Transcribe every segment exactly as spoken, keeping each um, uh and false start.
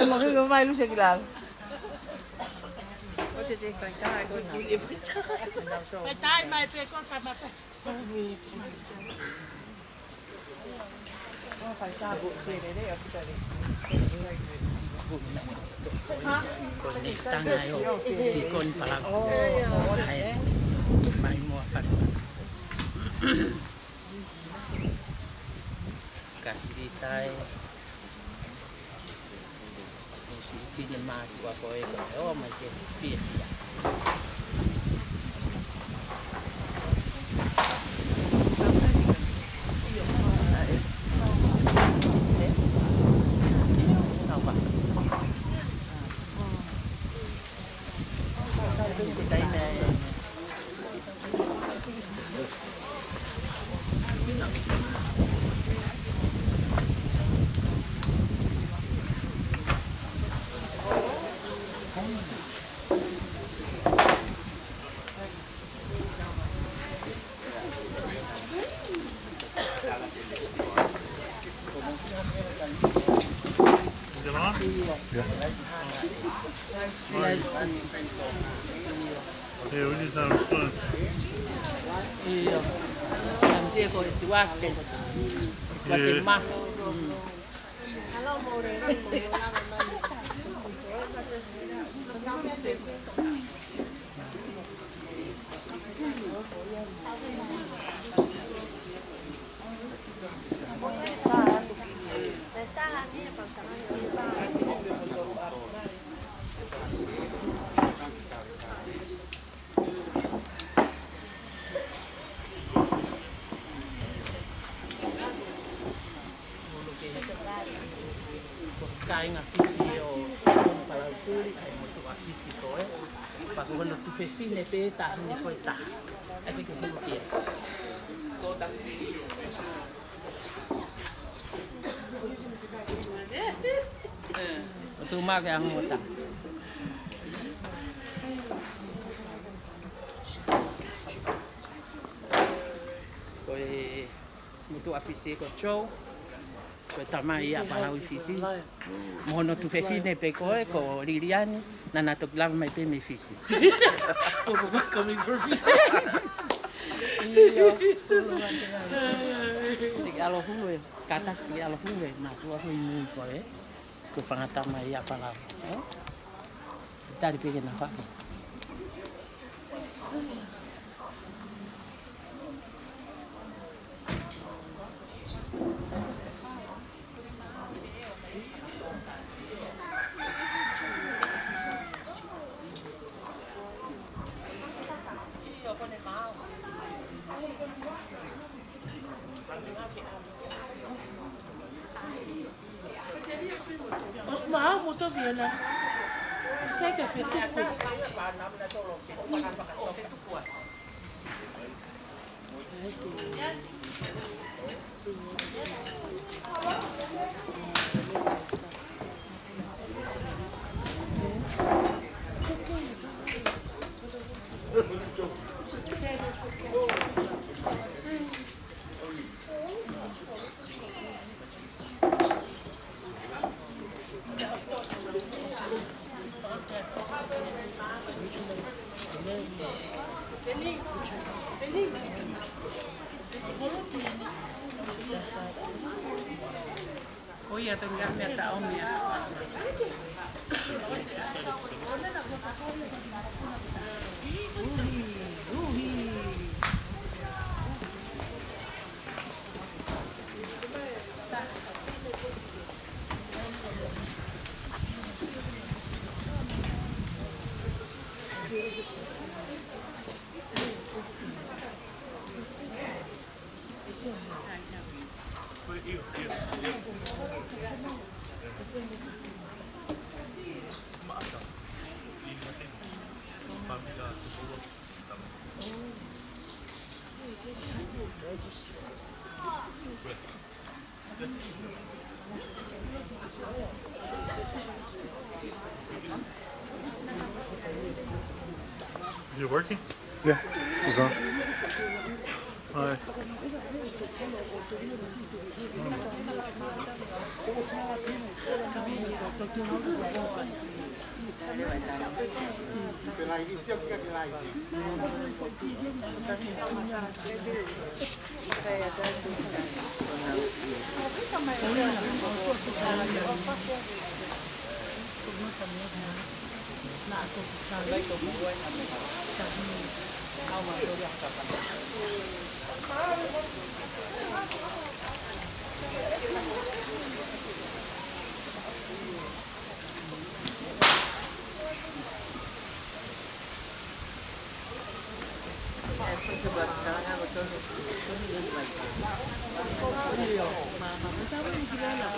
Ema ke ke mai luse ki lalo. Fai tai mai pe ko ka mata. Ko e next time ai ʻo ki Koni Palau. Ai, mai mo a fale. Ka sili tai. Mo siʻi fine mātuʻa ko ē ko ē ʻo mai ke fiefia. Is it on? Yeah. Hey, we just having fun. ʻIo. Tamsie ko e tuate. Tuate ma. Kāinga Fisi ʻo Koni Palau Tuli, kae motuʻa Fisi ko ē. Pea ko hono tuofefine pē taʻahine ko e taha. ʻAi pē ke hulu kia. ʻO tuʻu mai ke ʻaho ʻo taha. Ko e motuʻa Fisi ko Joe, ko e tamai ia Palau ʻi Fisi. Mo hono tuofefine pē ko ē, ko Liliani, naʻa na toki lava mai pē mei Fisi. Both of us coming from Fiji. ʻIo, hulu atu ai. Te ke ʻalu hulu ē, kātaki ke ʻalu hulu ē, mātuʻa ko ē ʻi mui ko ē, ko e fanga tamai ia Palau. Tali pē ke na fake. ʻOsi maʻu mo toki ena. Sai ka fetuku. Ko ia te ngā mea ta o mea. Uhi, uhi. Is it working? Yeah, it's on. All right.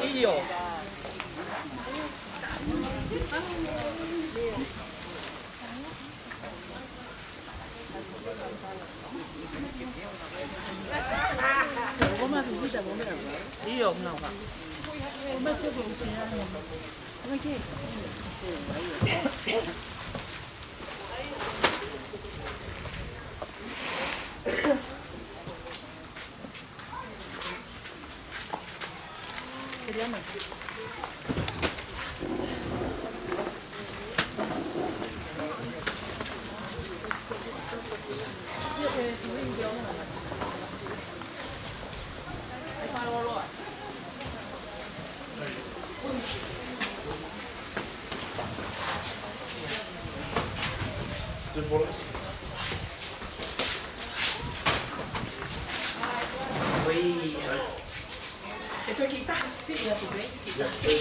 ʻIo. ʻIo, ngā. Ui. E toe kiʻi taha, siʻi atu pē, kiʻi taha, siʻi.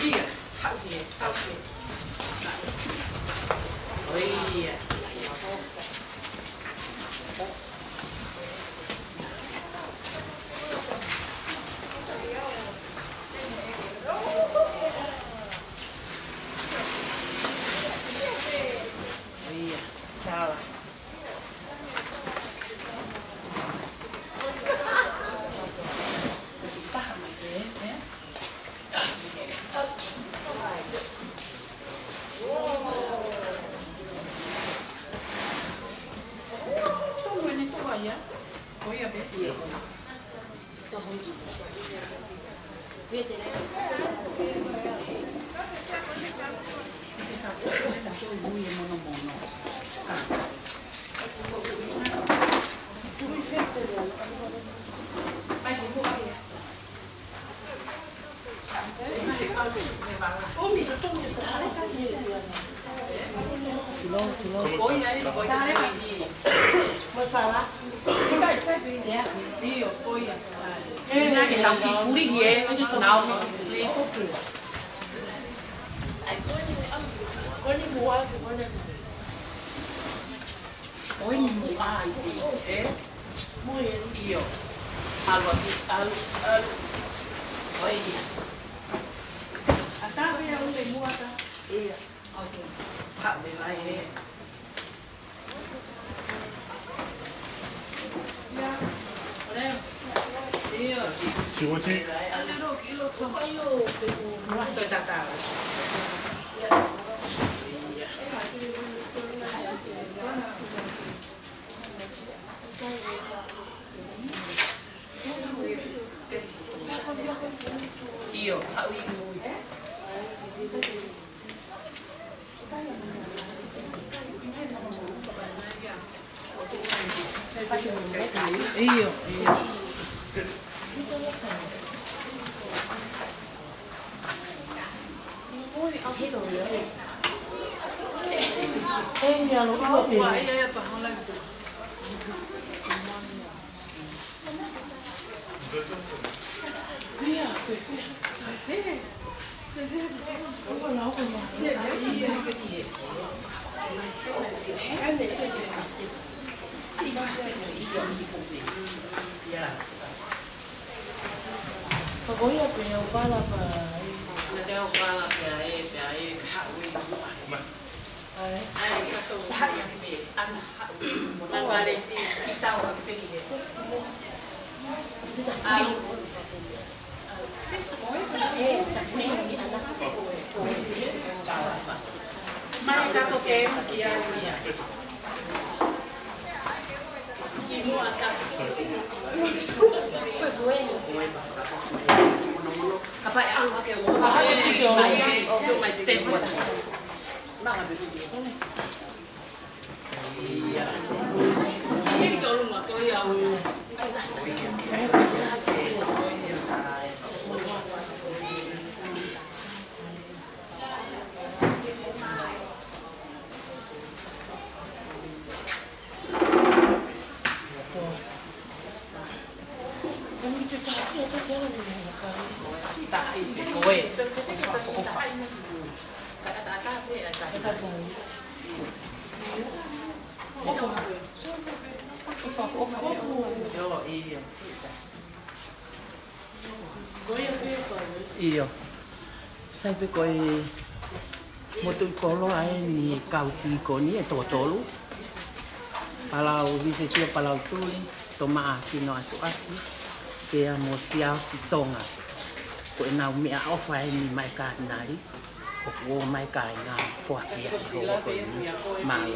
ʻIo, haʻu ki ai, haʻu ki ai. ʻIo. ʻIo, tala. ʻIo. ʻAlu atu, ʻalu, ʻalu. ʻIo. ʻA tā pē au le muaka. ʻIo. ʻOku haʻu mai ē. ʻIo. Siwati. ʻIo, haʻu ʻi mui. ʻIo, ʻio. Ko ia pē ʻo vala pē ē. Na te ʻo vala pē ē, pē ē, ka haʻu ē. ʻAe. ʻAe, ka tō. Taha ia ki pē, ana haʻu ē. Mo na vale te, ki tau ki pē ki he. ʻAe. Mai ka toke ki ai ia. Ki muʻa ka. Kapau ʻe ʻalu hake ʻo. Mai, mai step. Mara. ʻIo. Sai pē ko e motuʻi koloa ʻeni e kau tīkoni ʻe toko tolu. Palau Visesio Palau Tuli, Tomaʻa Kino Atuʻaki, pea mo Siaosi Tonga. Ko ʻenau meʻaʻofa ʻeni maʻa e Katinali, ʻoku ʻomai kāinga foaki ʻi he houa ko eni. Mālō.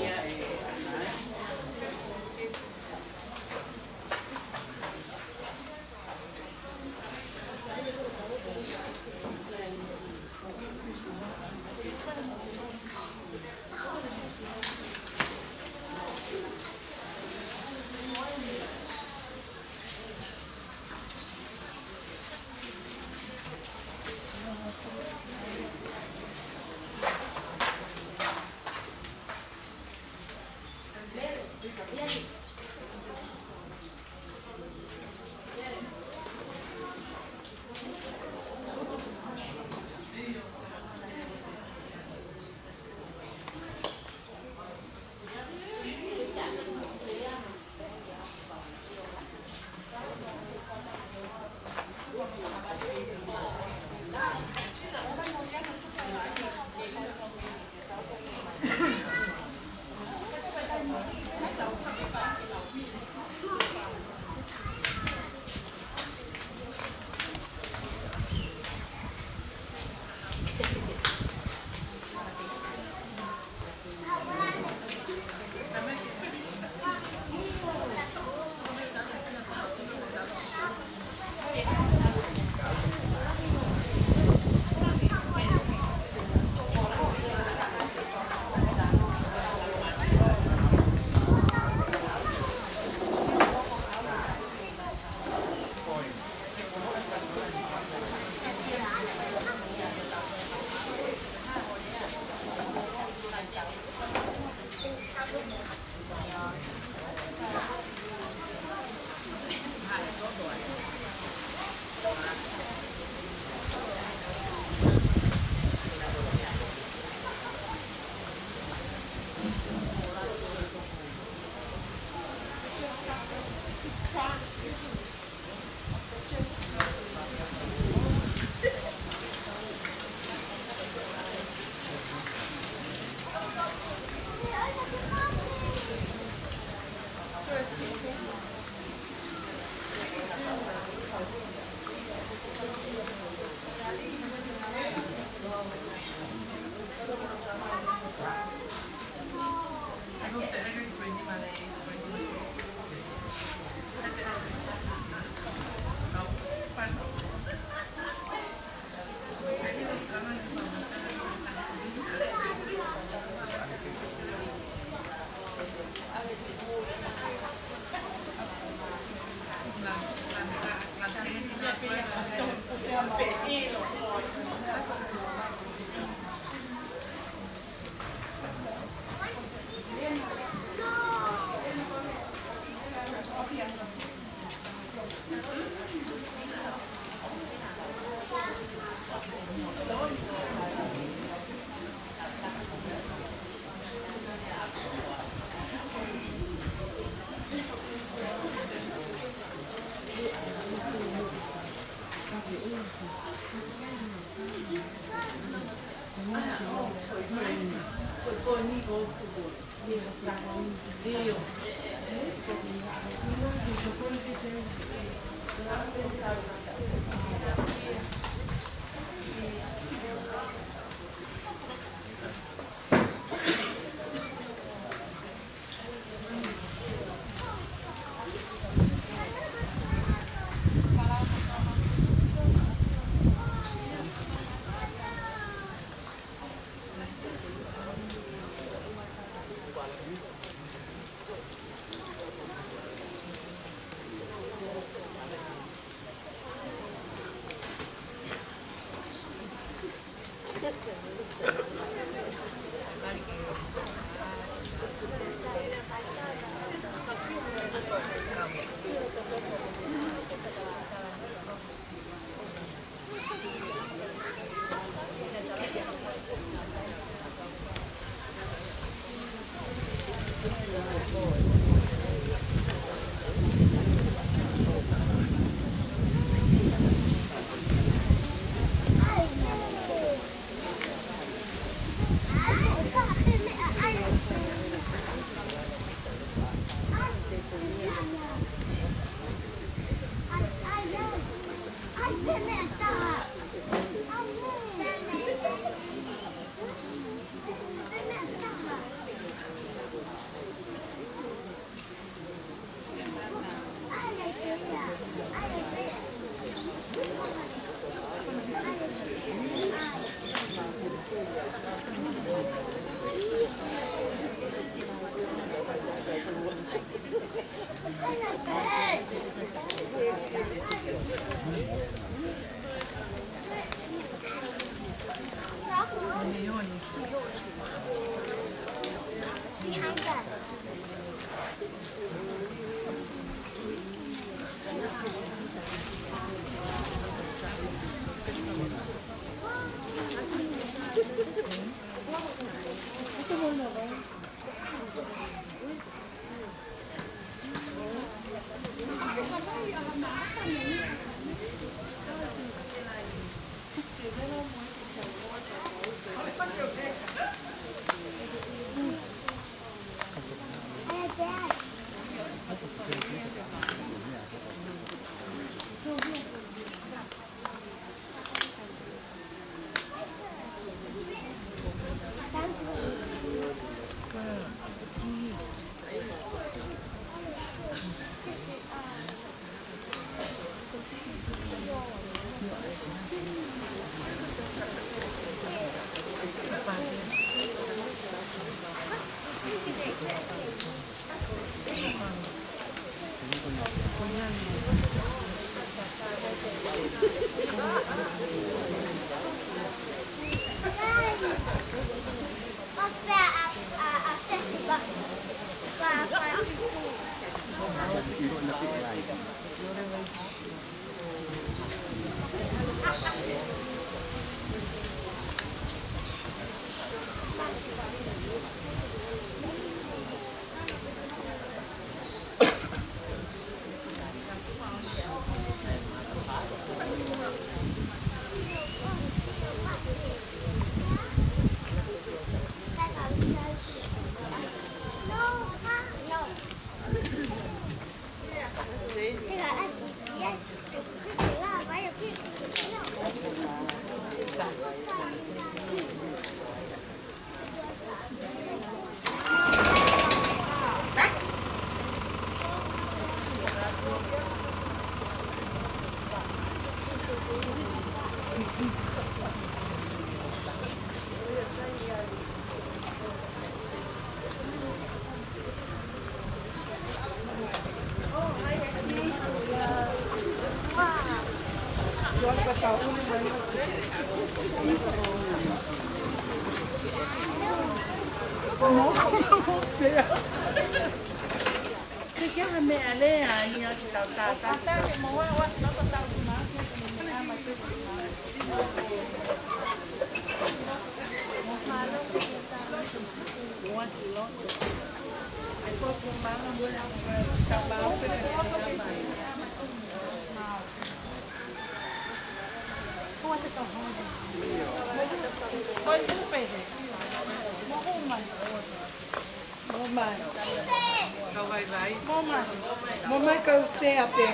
Mo mai kau sea pē.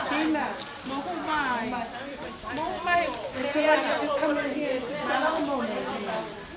Pina. Mo mai. Mo mai. Just come in here and sit down a moment.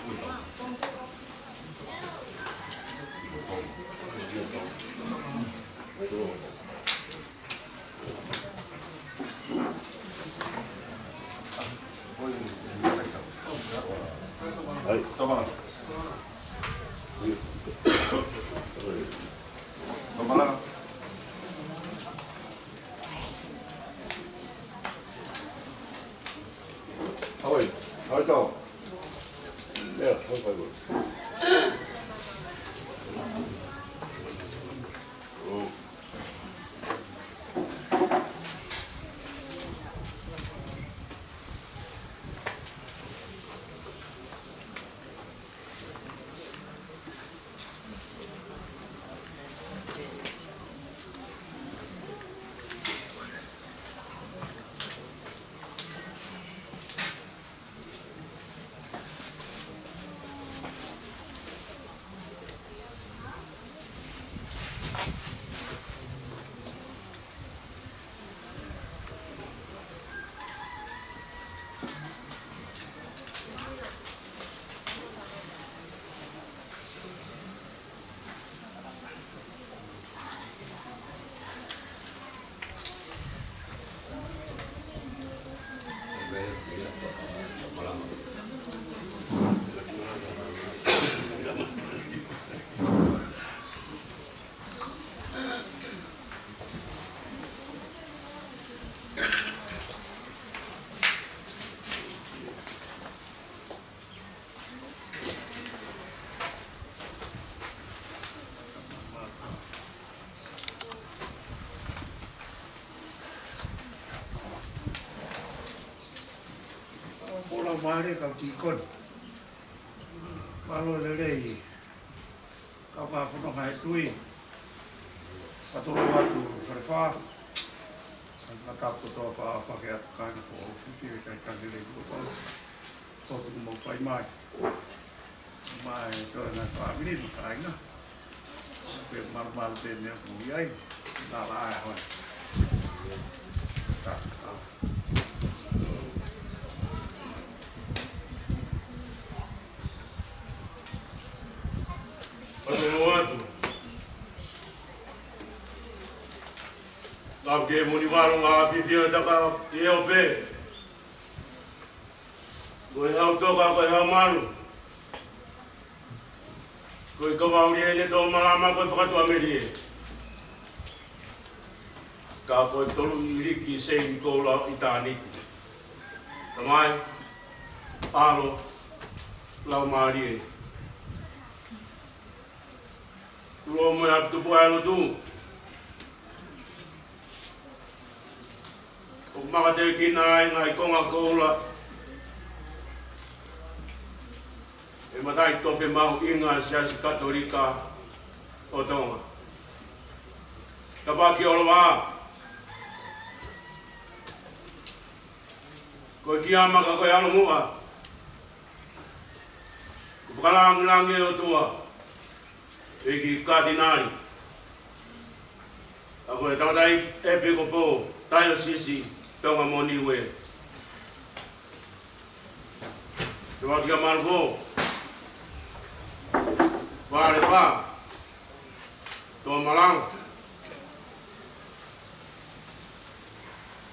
Hai. Toma. Toma. Hai. Hai, tau. Yeah, hai, hai, hai. Ko e laumālie e kau tīkoni. Mālō e lelei. Kau ka fononga he tui. Ka tolo atu Falefā. Ka tapu kotoa fakaʻapaʻapa ki he kāinga ko ē ʻoku fiefia he kakai lelei kuo pau. Ko e tuku mau fai mai. Mai tō e ngaahi fāmili mo e kāinga. Pea malumalu pē meʻa ʻoku ʻi ai. Lava ai hoi. Ta, ta. Atu mo atu. Tau ke moni valo ngā fiefia taka i eo pē. Ko e hau toka, ko e hau malu. Ko e kavaulie ne tō malama, ko e fakatuʻamelie. Ka ko e tolu ʻiliki Seini Koula ʻitāniti. Tamai, ʻAlo, Laumālie. Tuʻu mo e ʻapi tupu ʻa e lotu. ʻOku makatekina ai ngaahi konga koula ʻe he mataʻitofe mahuʻinga ʻa e Siasi Katolika ʻo Tonga. Tapaki ʻolovā. Ko e kiʻi maka ko e ʻalomuʻa. Ko e fakalangilangi ʻo e ʻOtua. ʻEiki Katinali. ʻA ko e tamatai ʻEpikopō Taiosisi Tonga mo Niue. Tamaiki ʻa Malvo. Falefā. Tōmalanga.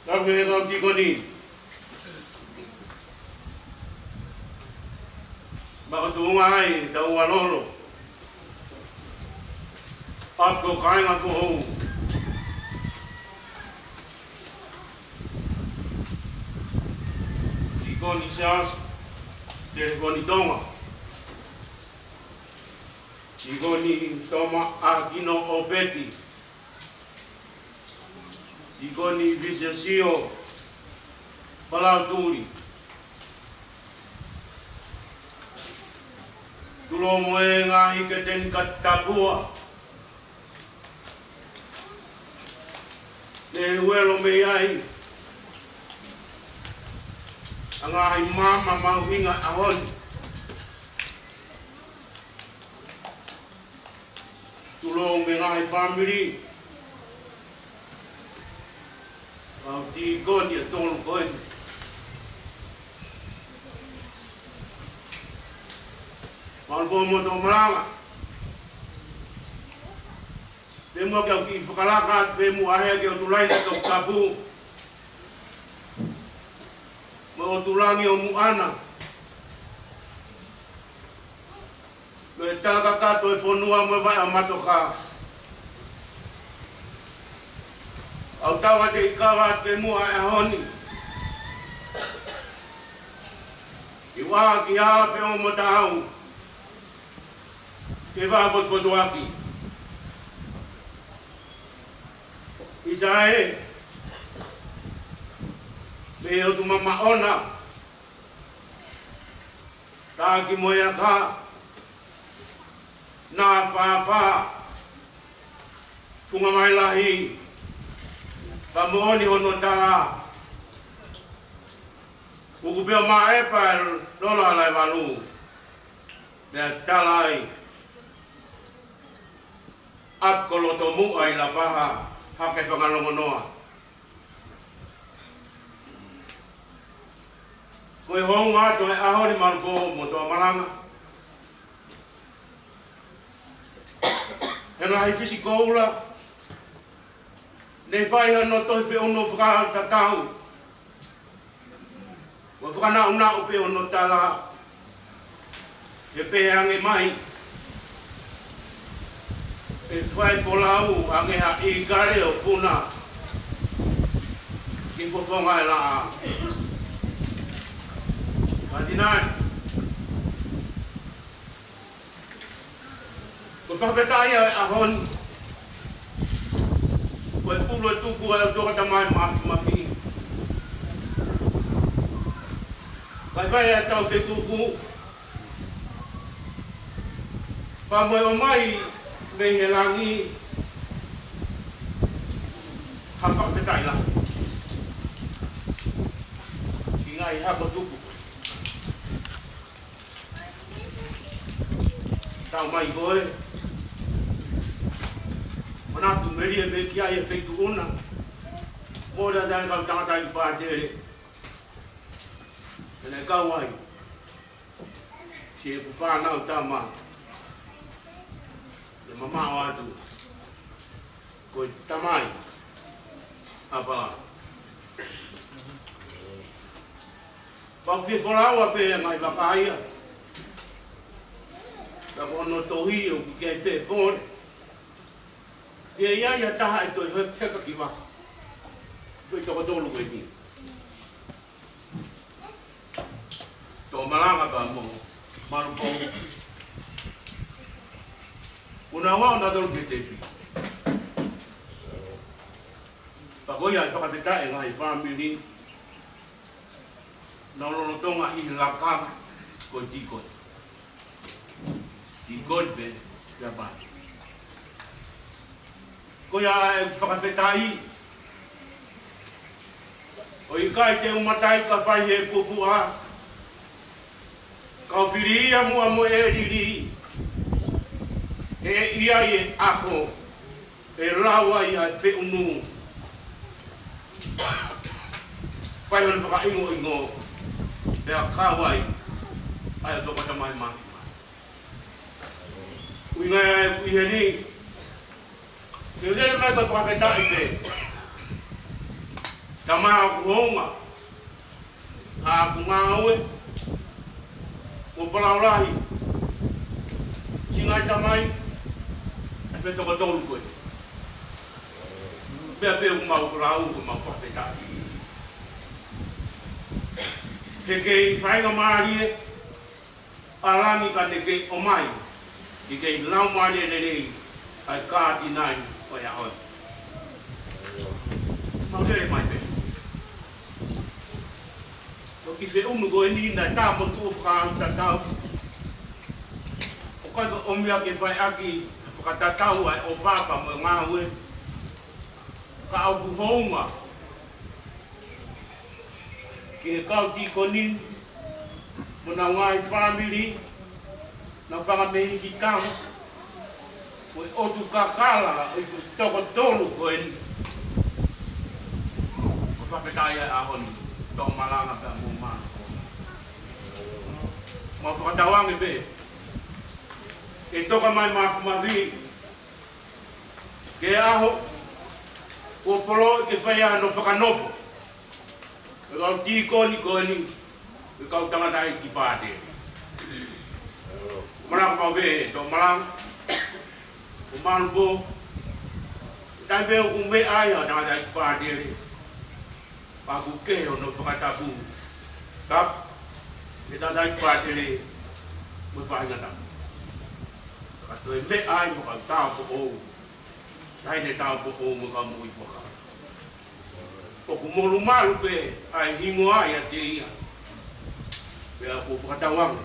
Tau me kau tīkoni. Makatuʻunga ai, tau alolo. ʻApi ko e kāinga foʻou. Tīkoni Siaosi, Telefoni Tonga. Tīkoni Toma Akino ʻOpeti. Tīkoni Visesio Palautuli. Tulo mo e ngaahi keteni katapua. Ne uelo mei ai. ʻA e ngaahi maama mahuʻinga ʻaho ni. Tulo mo e ngaahi fāmili. Kau tīkoni ʻe tolu ko eni. Malu pō mo Toʻomalanga. Pea muʻa ke u kiʻi fakalaka atu pē muʻa he ke u tulai na Toputapu. Mo ʻOtulangi ʻo Muʻana. Mo e tala kakato e fonua mo e vaʻe ʻa Matoka. ʻOku tau ʻa te ʻi kava atu pē muʻa he ʻaho ni. ʻI ua ki a fe o mo tau. Ke vā fotofotoaki. ʻIsa ē, pea ʻoku mamaʻo na, taki mo e aka, na fāfā, funga mai lahi, ka moʻoni hono tala, kuku pea maʻe pa lola lai valu, pea tala ai, ʻAtu ko Lotomuʻa ʻi Lapaha, hake fangalongonoa. Ko e hounga atu he ʻaho ni Malu pō mo Toʻomalanga. He ngaahi fisikoula, ne fai hano tohi feʻunu fakatatau. Mo fakanaʻunaʻu pē hono tala, he pehē ange mai, ʻe fai folau ange ha ʻīkale ʻo puna ki fofonga e laʻā. Katinai. Ko e fakafetaʻi ia he ʻaho ni. Ko e pulu e tuku ʻa e ʻOtua ko e Tamai Mafimafi. Kae fai ʻa e tau fetuku. Pea mo e ʻomai mei he langi ha fakafetaʻi lahi ki he ngaahi hako tupu. Tau mai koe. Manatu melie pē ki ai e feituʻu na. Mole ʻa e kau tangata ʻi Pātele. Pea ne kau ai. Siʻeku fānau tama. Ne mamaʻo atu. Ko e tamai ʻa Pala. Pea ʻoku fie folau ʻa pē ngaahi vaka ia. Pea ko hono tohi ʻoku ke pē pole. Ke ia ia taha e toe heka ki vaka. Toe toko tolu ko eni. Toʻomalanga pea mo Malu pō. Una ua una tolu ke tepi. Pea ko ia e fakafetaʻi ngaahi fāmili. Naʻa nau lolotonga ʻi he lakanga ko e tīkoni. Tīkoni pē, ia pā. Ko ia e fakafetaʻi. ʻOku ʻikai te u matai ka fai he pupuʻa. Kau fili ia muʻa mo e lili. ʻE ʻi ai e ʻaho. ʻE lau ai ʻa e feʻunu. Fai hono fakaʻingoʻingo. Pea kau ai ʻa e ʻOtua ko e Tamai Mafimafi. ʻUhinga ia ʻeku ʻi heni. Ke lele mai ko e fakafetaʻi pē. Tama ʻoku hounga. ʻA ʻeku ngāue, mo Palaulahi, siʻi ngaahi tamai, ʻa e fetokotolu ko ē. Meʻa pē ʻoku mau lau, ʻoku mau fakafetaʻi. He kei faingamālie, ʻa langi ka ne kei ʻomai, ʻi he kei laumālie lelei, ʻa e katinai ʻo e ʻaho ni. Mau lele mai pē. Ko e kiʻi feʻunu ko eni naʻe tā mo tuʻu fakatatau. ʻOku ʻikai ko e ʻomi ia ke fai ʻaki fakatatau ʻa e ʻofa pea mo e ngāue. Ka ʻoku hounga. Ki he kau tīkoni, mo honau ngaahi fāmili, naʻa nau fanga mei he kau, mo e ʻotu kakala, ʻo e toko tolu ko eni. Ko e fakafetaʻi ʻa e ʻaho ni, Toʻomalanga pea mo Malu. Mau fakatauange pē. ʻe toka mai Mafimafi ki he ʻaho kuo poloʻi ke fai ai hono fakanofo ʻo e kau tīkoni ko eni, ʻo e kau tangataʻeiki pātele. Malanga mau pē, tau malanga. ʻO Malupō, taimi pē ʻoku meʻa ai ʻa e tangataʻeiki pātele, pea ʻoku kehe hono fakatapu. Tapu, ʻe tangataʻeiki pātele mo e faʻahinga tapu. Ka toe meʻa ai mo e kau tāupoʻou, taʻahine tāupoʻou mo e kau moʻui fuakava. ʻOku molumalu pē ʻa e hingoa ʻiate ia. Pea ʻoku fakatauange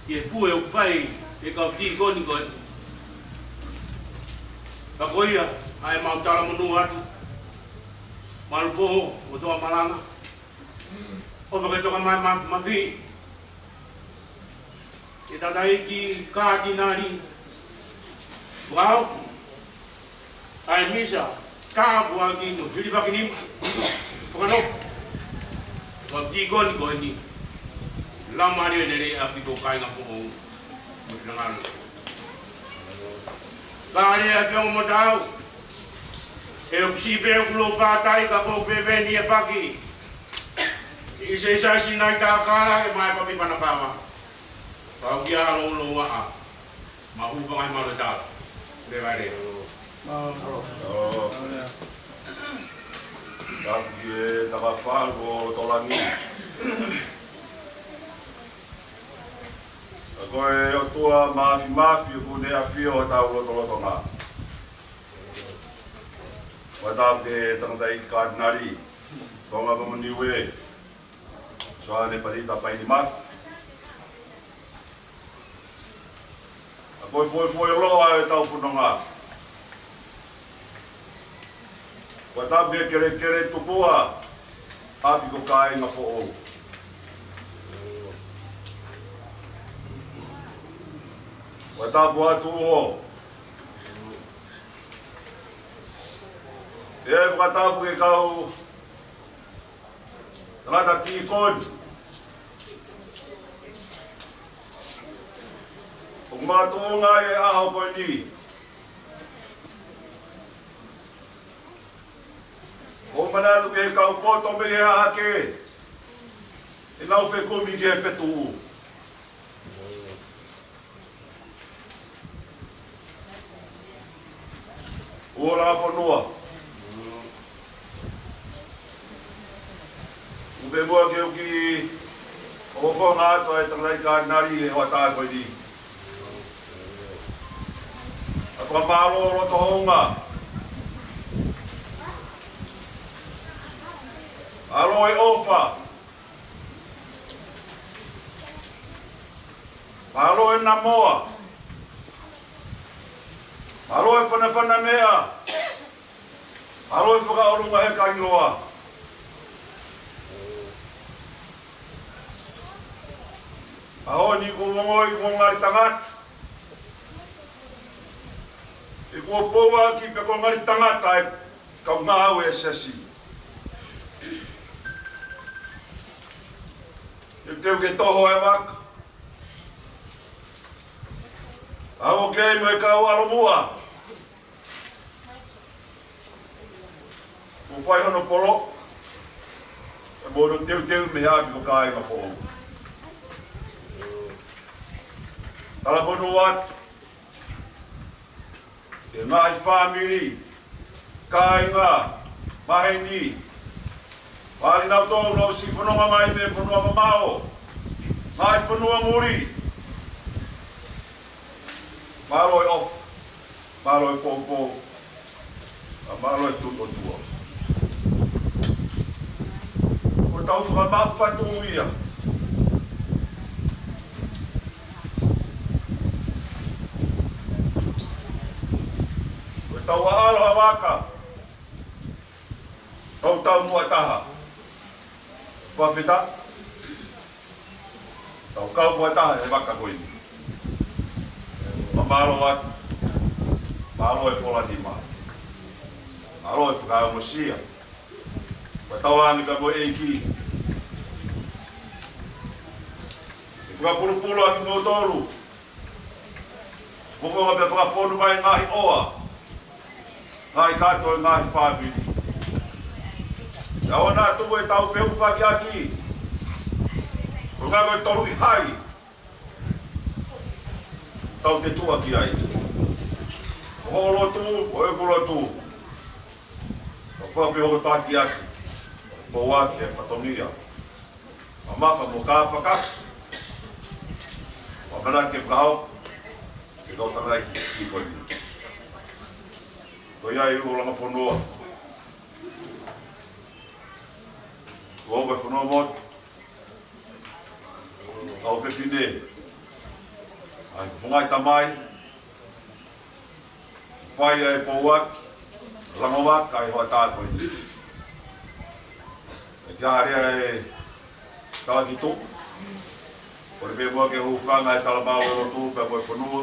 ki he pule ʻoku fai ʻe he kau tīkoni ko ē. Ka ko ia ʻa ʻemau talamonū atu. Malupō, ʻotua malanga. ʻOfa ke toka mai Mafimafi. ʻE tangataʻeiki kātinali, ʻoku ʻi ai e misa tāpuaki mo e hilifakinima fakanofo ʻo e kau tīkoni ko eni. Laumālie lelei ʻa e ʻapi ko e kāinga foʻou mo e finangalo. Kālea ʻa e feʻunga mo e taau, he ʻoku siʻi pē ʻoku lou fātai ka ko e fēfē ni e paki. ʻI se isa sinai tākala e mai papi panapava. Pau kia alo ulo waʻa. Ma u fanga i malo tau. Leva leva. Tapu ki he takafalu ʻo Tolangi. Ka ko e ʻOtua Mafimafi ʻoku ne ʻafio ʻi hotau lotolotonga. Fakatapu ki he tangataʻeiki kātinali Tonga mo Niue, Soane Palita Paini Mafi. Ka ko e foʻi foʻi loa ʻo ʻetau fononga. Fakatapu ki he kelekele Tupua, ʻapi ko e kāinga foʻou. Fakatapu atu ʻo e fakatapu ki he kau tangata tīkoni ʻoku makatuʻunga ʻi he ʻaho ko eni. ʻOku ou manatu ki he kau poto mei he hahake ʻenau fekumi ki he fetuʻu. ʻUa la fonua. ʻOku pē muʻa ke u kiʻi ʻofonga atu ʻa e tangataʻeiki kātinali he hoʻatā ko eni. ʻA e fakamālō loto hounga. Mālō e ʻofa. Mālō e namoa. Mālō e fanafana meʻa. Mālō e fakaʻolunga he kailoa. ʻAho ni kuo u ongoʻi kuo ngali tangata. ʻI he kuo pouaki pē kuo ngali tangata e kau ngāue ʻa e siasi. ʻI he teu ke toho e vaka. ʻA ʻoku kei mo e kau ʻalomuʻa. Kuo fai hono polo. ʻE mo hono teuteu mei he ʻapi ko e kāinga foʻou. Talamonū atu ki he ngaahi fāmili, kāinga, maheni, mālina ʻoku nau ʻosi fononga mai mei he fonua mamaʻo, ngaahi fonua muli. Mālō e ʻofa, mālō e poupou, ʻa mālō e tuʻu ʻOtua. Ko ʻetau fakamaʻu fatu ia. Ko ʻetau ʻaʻalo ha vaka. Tau tau muʻa taha. Fakafetaʻi. Tau kau fakataha he vaka ko eni. Mālō atu. Mālō e fola nima. Mālō e fakaongosia. Fakatauange pea mo e ʻEiki ke fakapulupulu ʻa kimoutolu. Fofonga pea fakafonu mai ngaahi ʻoa, ngaahi kato e ngaahi fāmili. Pea ʻoua naʻa tuku ʻetau feʻufakiʻaki, ʻo ngā ko e tolu ʻi hai tau te tuʻa ki ai. ʻO hoʻo lotu, ʻo ʻeku lotu, ʻo fafio hoko taki ʻaki, ʻo ʻaki e fatongia. Mamafa mo kāfaka, ʻo ʻamanaki ke fakahoko ke kau tangai ki, ki ko eni. Ko ia ʻi ʻolunga fonua, ko ko e fonua motu, kau fefine, ʻa e fungai tamai, fai ai pouaki, langovaka ai hoʻatā ko eni. ʻE kia hare ai tala ki tuʻu. Ko e pē mua ke hūfanga e talamau ʻo e lotu pea mo e fonua.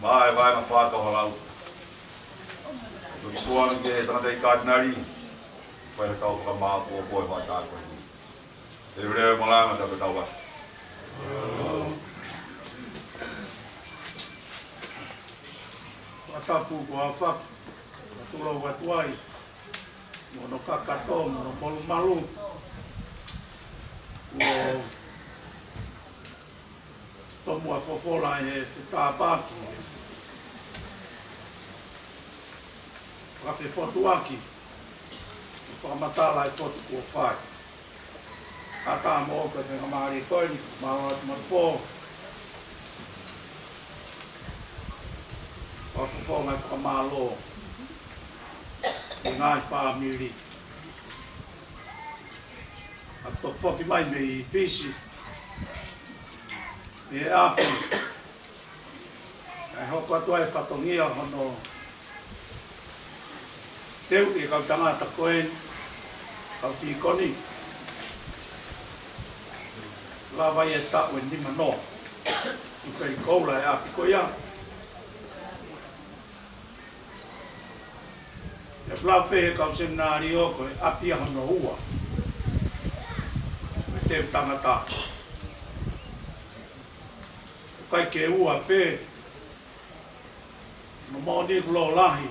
Mā e vaenga fākau halau. Ko e tukuange ke tangata ʻi kātinali. Fai ha tau fakamāʻopoʻopo e hoʻatā ko eni. Te vire malanga ta tau atu. Fakatapu ko afaki, ka tulo atu ai, mo hono kakato, mo hono molumalu. Ko tomuʻa fofola he fetāpaki. Fakafefotuaki, fakamatala e fotu kuo fai. Ka tā mo ko e faingamālie ko eni, mālō atu Malupō. Fakafofonga e fakamālō ki he ngaahi fāmili. ʻA e toki foki mai mei Fisi, ʻi he ʻapi, ʻa e hoko atu ai e fatongia hono teuʻi e kau tangata ko eni, kau tīkoni. Lava ia e taʻu ʻe nima noa ʻi Pelikoula e ʻapi ko ia. ʻE plau pē he kau seminalio ko e ʻapi ia hono ua. Ko e teu tangata. ʻIkai ke ua pē, no moʻoni kuo lahi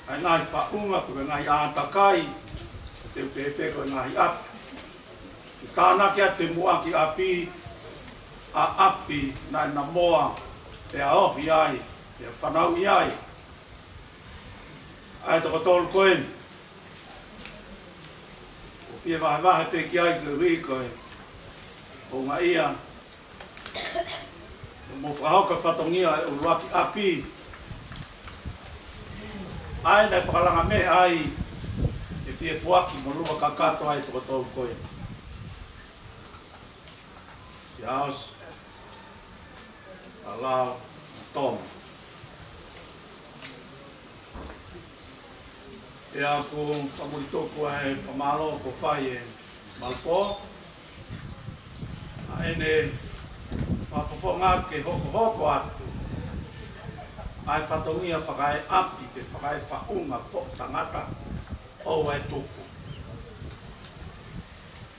ʻa e ngaahi faʻunga, ko e ngaahi ʻātakai, ko e teu pēpē ko e ngaahi ʻapi. ʻI tānaki atu e muʻaki ʻapi, ʻa ʻapi naʻe namoa, pea ohi ai, pea fanauʻi ai ʻa e toko tolu ko eni. ʻOku fie vahevahe pē ki ai koeʻuhi ko e houngaʻia mo fakahoko e fatongia e ʻuluaki ʻapi. ʻA ia naʻe fakalanga meʻa ai e fie foaki mo lua kakato ai e toko tolu ko eni. Siaosi, Alau, Toma. Pea ʻoku ou fakamālō atu ʻa e fakamālō kuo fai ʻe Malupō ʻa ʻene fakafofonga ke hokohoko atu ʻa e fatongia fakaeʻapi pe fakaefaʻunga foʻi tangata ʻo e tupu.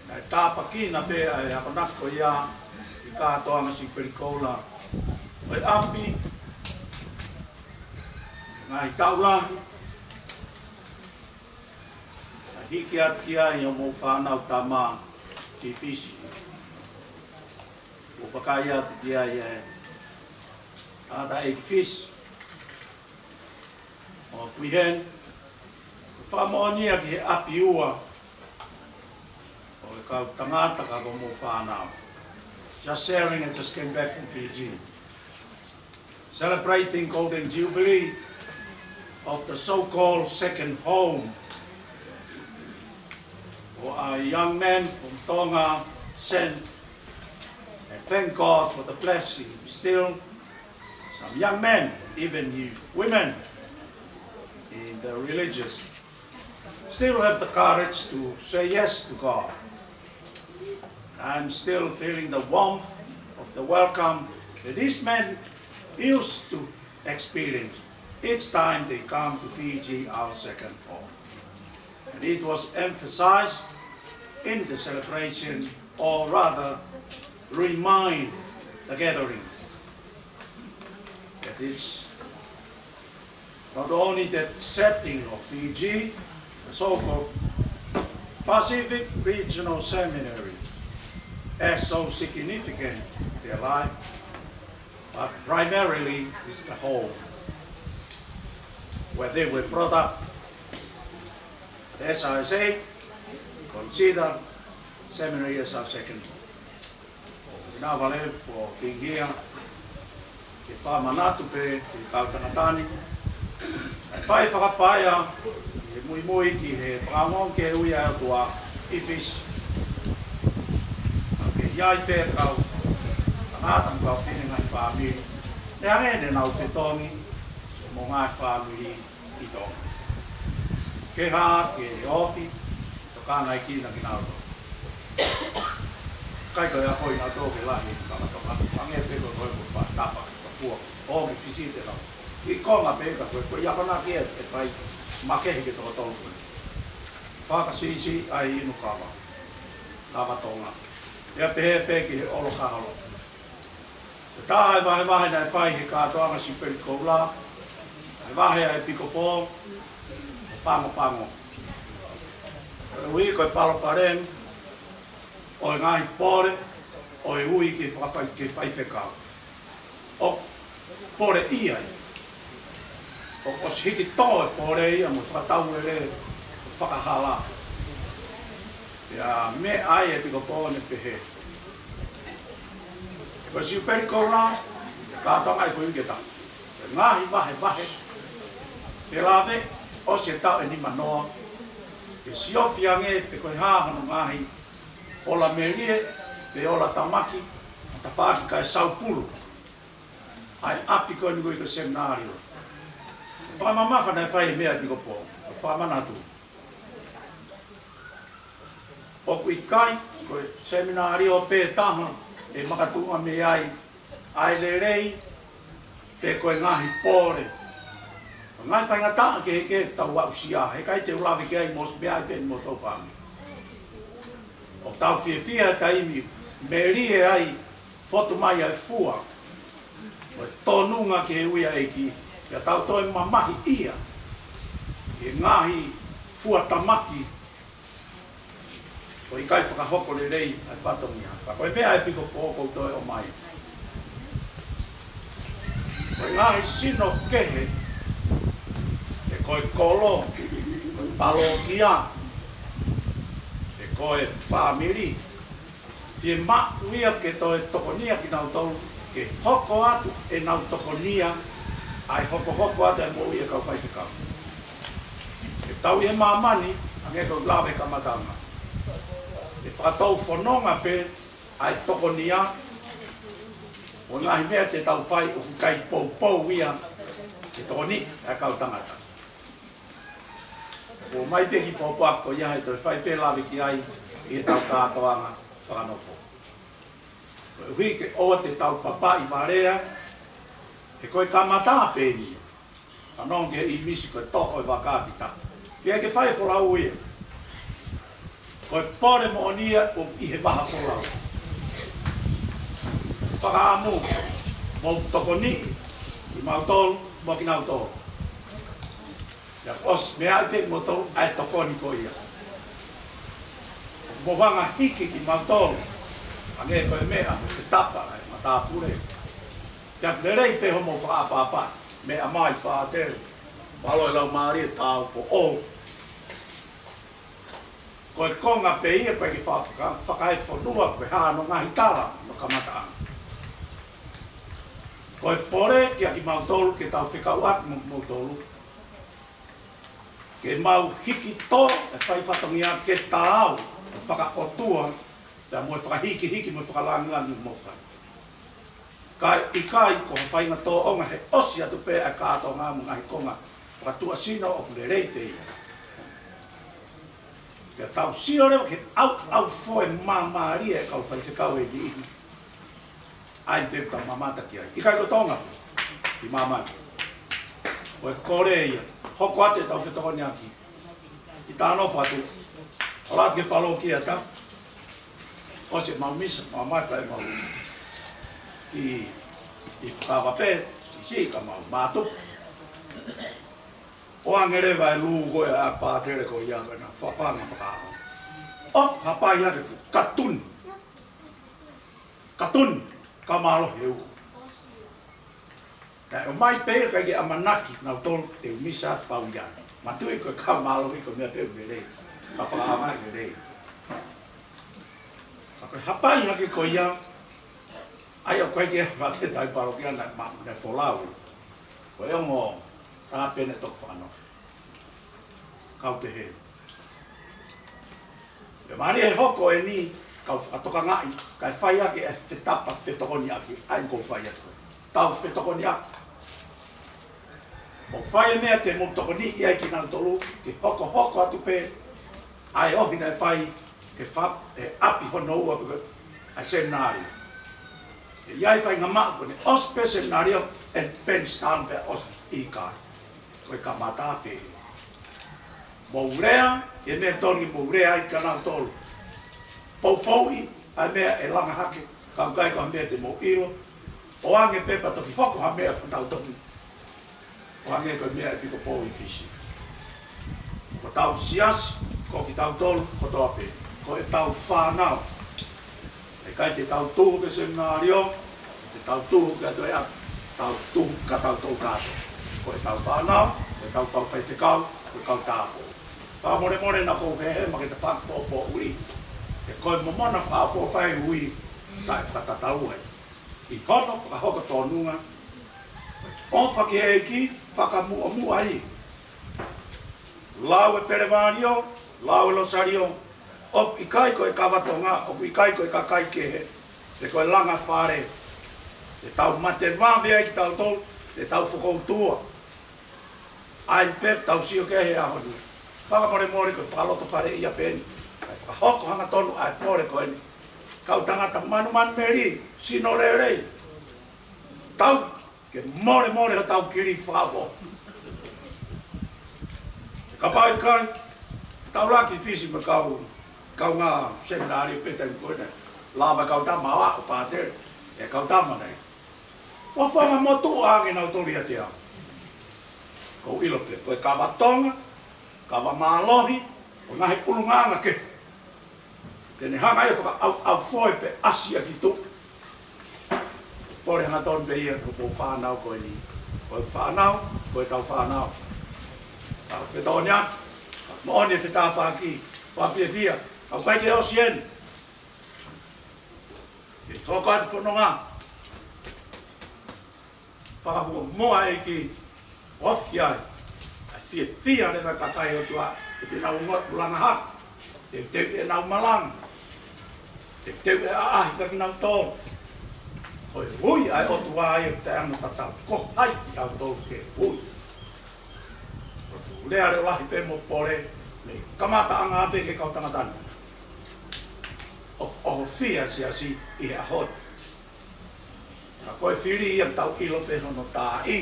Naʻe tāpuekina pē ʻa e akonaki ko ia ʻi he kātoanga Siu Pelikoula ʻo e ʻapi, ngaahi taʻu lahi, naʻe hiki atu ki ai ʻa hoʻomou fānau tama ki Fisi. ʻO vakai atu ki ai e tangataʻeiki Fisi ʻo Kui Heni, fakamoʻoni ia ki he ʻapi ua ʻo e kau tangata ka ko hoʻomou fānau. Just sharing, I just came back from Fiji. Celebrating Golden Jubilee of the so-called second home. Or a young man from Tonga sent and thank God for the blessing. Still, some young men, even you women, in the religious, still have the courage to say yes to God. I'm still feeling the warmth of the welcome that these men used to experience each time they come to Fiji, our second home. And it was emphasized in the celebration, or rather, remind the gathering It's not only the setting of Fiji, the so-called Pacific Regional Seminary, as so significant in their life, but primarily is the home where they were brought up. As I say, consider seminary as our second home. Now, Vale, for being here, ke fakamanatu pē ki he kau tangata ni, ʻa e fai fakapaea, ʻi he muimui ki he fakaongoongo ki he ui ʻa e ʻOtua ʻi Fisi. Ka ke ʻi ai pē kau tangata mo kau fefine, ngaahi fāmili, ne hangē ne nau fetongi mo e ngaahi fāmili ʻi Tonga. Ke hā, ke oki, tokanga ʻi kinautolu. ʻIkai ko e ako ʻi nautolu ke lahi ʻi he kau Tonga, hangē pē ko e ko e fakatapa, ka pua, ʻo ke fisite lau. ʻI konga pē ka ko e, ko e akonaki ʻe, ʻe fai, makehe ke tokotolu ko e. Fakasisi ai inu kava. Lava Tonga. ʻIa pehē pē ki he ʻolo kaholo. Ko e taha e vahevahe naʻe fai he kātoanga Siupeli Koula, ʻa e vahe ʻa e ʻEpikopō, ʻo Pagopago. Ko e ui ko e palopalema ʻo e ngaahi pole ʻo e ui ke fakafai, ke faifekau. ʻOku pole ia. ʻOku ʻosi hiki tō e pole ia mo fakatau e lē fakahala. ʻIa meʻa ai ʻEpikopō ne pehē. Ko Siupeli Koula, kātoanga ʻi he foʻi uike taha. Ngaahi vahevahe. Felāveʻi, ʻosi e taʻu ʻe nima noa. Ke siofi ange pe ko e hā hono ngaahi ola melie, pe ola tamaki, tafaʻaki kae saupulu. ʻA e ʻapi ko eni ko e ko e seminalio. Fakamamafa naʻe fai e meʻa ʻEpikopō. Fakamanatu. ʻOku ʻikai, ko e seminalio pē taha, ʻe makatuʻunga mei ai, ʻa e lelei, pe ko e ngaahi pole. Ngaahi faingataʻa kehekehe tau aʻusia, heʻikai te u lave ki ai mo e meʻa ai pē mo e tau fāmili. ʻOku tau fiefia he taimi, melie ai, fotu mai ʻa e fua. Mo e tonunga ki he ui ʻa e ʻEiki, ʻia tau toe mamahi ia. ʻI he ngaahi fua tamaki, ʻoku ʻikai fakahoko lelei ʻa e fatongia. Ka ko e meʻa ʻEpikopō ʻoku ou toe ʻomai. Ko e ngaahi sino kehe, pe ko e kolo, ko e palōkia, pe ko e fāmili, fiemaʻu ia ke toe tokonia kinautolu, ke hoko atu ʻenau tokonia, ʻa e hokohoko atu e moʻui e kau faifekau. Ke tau ʻi he māmani, hangē ko e lave kamataʻanga. ʻE fakatou fononga pē, ʻa e tokonia, ʻo e ngaahi meʻa te tau fai ʻoku ʻikai poupou ia, ke tokoni, ʻa e kau tangata. ʻOmai pē kiʻi pōpoaki ko ia he toe fai pē lave ki ai ʻi he tau kātoanga fakanofo. Koeʻuhi ke ʻoua te tau papaʻi valea, he ko e kamata pē eni. Fanongo ki he ʻīmisi ko e toʻo e vaka kita. Pea ke fai e folau ia. Ko e pole moʻoni ia ʻoku ʻi he vaha folau. Fakaʻamu, mou tokoniʻi, kimautolu, mo kinautolu. ʻIa ʻosi meaʻi pē kimoutolu ʻa e tokoni ko ia. Mou hanga hiki kimautolu. Hangē ko e meʻa, mo e tapa, ʻa e matāpule. ʻIa lelei pē hoʻomou fakaʻapaʻapa. Meʻa mai pātele. Mālō e laumālie tāupoʻou. Ko e konga pē ia ko e ke faka-, fakaefonua ko e hā hono ngaahi tala mo kamataʻanga. Ko e pole kia kimautolu ke tau fekauʻaki mo kimoutolu. Ke mau hiki tō e fai fatongia ke taau, e fakaʻotua, pea mo e fakahikihiki mo e fakalangilangi mo fai. Kae ʻikai ko ha faʻahinga tōʻonga he ʻosi atu pē ʻa e kātoanga mo e ngaahi konga fakatuʻasino ʻoku lelei pē ia. Pea tau sio leva ki he ʻauʻaufoe māmālie e kau faifekau ʻe niʻihi. ʻAi pē tau mamata ki ai. ʻIkai ko Tonga, ʻi māmani. Ko e kole ia. Hoko atu e tau fetokoniʻaki. ʻI tā nofo atu. ʻOlatu ki he palōkia ta. ʻOsi mau misa, mau mai fai mau. ʻI, ʻi Kava pē, ʻi Sika mau mātuku. ʻOange leva e lū ko ē ʻa e pātele ko ia ko ena fafanga fakaʻaho. ʻO hapai hake ʻoku katuni. Katuni, ka mālohi e uho. Naʻe ʻomai pē ia ʻikai ke ʻamanaki nautolu te u misa atu pau ia. Mātuʻi ko e kau mālohi ko e meʻa pē ʻoku lelei. Ka fakaʻaongaʻi lelei. Ka ko e hapai hake ko ia, ʻa ia ʻoku ʻikai ke mate tai palokia naʻe ma-, naʻe folau. Ko e ongo tāpene toko fano. Kau pehē. Pea mālie e hoko eni, kau fakatokangaʻi, kae fai ake e fetapa fetokoniʻaki, ʻa ia ʻoku ou fai atu. Tau fetokoniʻaki. Mou fai e meʻa te mou tokoniʻi ai kinautolu, ke hokohoko atu pē, ʻa e ohi naʻe fai, ke fa-, e ʻapi hono ua pē, ʻa e seminalio. ʻE ʻi ai e faʻahinga maʻu ko eni, ʻosi pē seminalio, ʻe Penstown pē ʻosi ʻikai. Ko e kamata pē. Mou lea, e meʻa tonu mou lea ai kinautolu. Poupouʻi, ʻa e meʻa ʻe langa hake, ka ʻoku ʻikai ko ha meʻa te mou ʻilo. ʻOange pē pea toki hoko ha meʻa pea tau toki. ʻOange ko e meʻa ʻe piko pō ʻi Fisi. Ko ʻetau siasi, ko kitautolu, kotoa pē. Ko ʻetau fānau. ʻIkai te tau tuhu ki he seminalio, te tau tuhu ki ha toe ʻapi, tau tuhu kia tautolu kātoa. Ko ʻetau fānau, ko ʻetau kau faifekau, ko e kau tāupoʻou. Fakamolemole naʻa ku hehema ke ta fakapōpōʻuli. He ko e momona fakaʻofoʻofa e ui, taʻefakatatau ai. ʻI hono fakahoko tōnunga, ʻofa ki he ʻEiki, fakamuʻomuʻa ai. Lau e pelevalio, lau e losalio, ʻoku ʻikai ko e kava Tonga, ʻoku ʻikai ko e kakai kehe, pe ko e langa fale, te tau mate vave ai kitautolu, te tau fokoutua. ʻA ia pē tau sio ki he ʻaho ni. Fakamolemole ko e fakalotofale ia pē eni. Kae fakahoko hangatonu ʻa e pole ko eni. Kau tangata manumanu meli, sino lelei. Tau ke molemole hotau kili fakaʻofoʻofa. Kapau ʻikai, tau laka ki Fisi mo e kau, kaungā seminalio pē taimi ko ena. Lava kau tama ʻo pātele, e kau tama nei. Fafanga motuʻa ange nautolu ʻiate au. Ko u ʻilo pē, ko e kava Tonga, kava mālohi, ko e ngaahi ʻulungaanga kehe. Te ne hanga ia fakaʻauʻaufoʻi pē ʻasi ʻa ki tuʻu. Pole hangatonu pē ia ko e fānau ko eni. Ko e fānau, ko ʻetau fānau. Tau fetokoniʻaki, moʻoni e fetāpaki, fakafiefia, ʻoku ʻikai ke ʻosi eni. Ke toko atu fononga. Fakamuʻomuʻa ʻEiki, ofi ai. ʻA e fiefia leva kakai ʻOtua, ʻe te nau ongoʻi ʻulungaanga hake, teuteu ʻenau malanga, teuteu e ʻaʻahi kia kinautolu. Ko e ui ʻa e ʻOtua ia ʻoku taʻeʻamanaki tatau, ko hai kitautolu ke ui. Ko e lea leʻo lahi pē mo pole, mei he kamataʻanga pē ki he kau tangata ni. ʻOku ʻohofia e siasi ʻi he ʻaho ni. Ka ko e fili ia tau ʻilo pē hono taaʻi,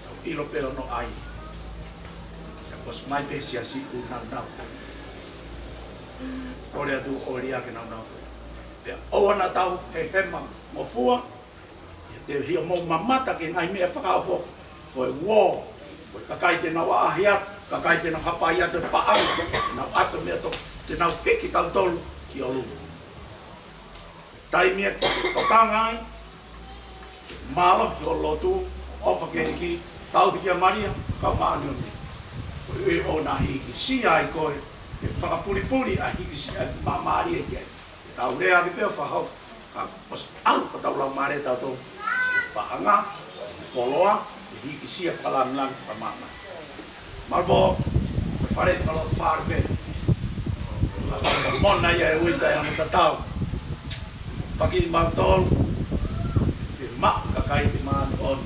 tau ʻilo pē hono ʻai. Ka kuo ʻosi mai pē siasi ʻoku nāunau. Kole atu ʻoku ʻikai ke nāunau. Pea ʻoua naʻa tau hehema mo fua, ʻiate hia mou mamata ki he ngaahi meʻa fakaʻofoʻofa. Ko e uō, ko e kakai te nau ʻaʻahi atu, kakai te nau hapai atu e paʻanga, te nau ʻatu meʻa to, te nau hiki tautolu ki ʻolunga. Taimi ʻe tokanga ai, mālohi hoʻo lotu, ʻofa ki he ʻEiki, tauhi kia Malia, kau māʻoniʻoni. Ko e ʻuhi ʻoku na hikisia ai koe, ke fakapulipuli ʻa e hikisia, ʻa e māmālie ki ai. Tau lea ake pē ʻo fakahoko, ka ʻosi ʻalu ko tau laumālie tautolu, paʻanga, koloa, ke hikisia fakalāngilangi fakamāmani. Malu pō, ko e fale fakalotofale pē. Mona ia e ui taʻeʻamanaki tatau. Faki mautolu, fiemaʻu kakai ke māʻoniʻoni.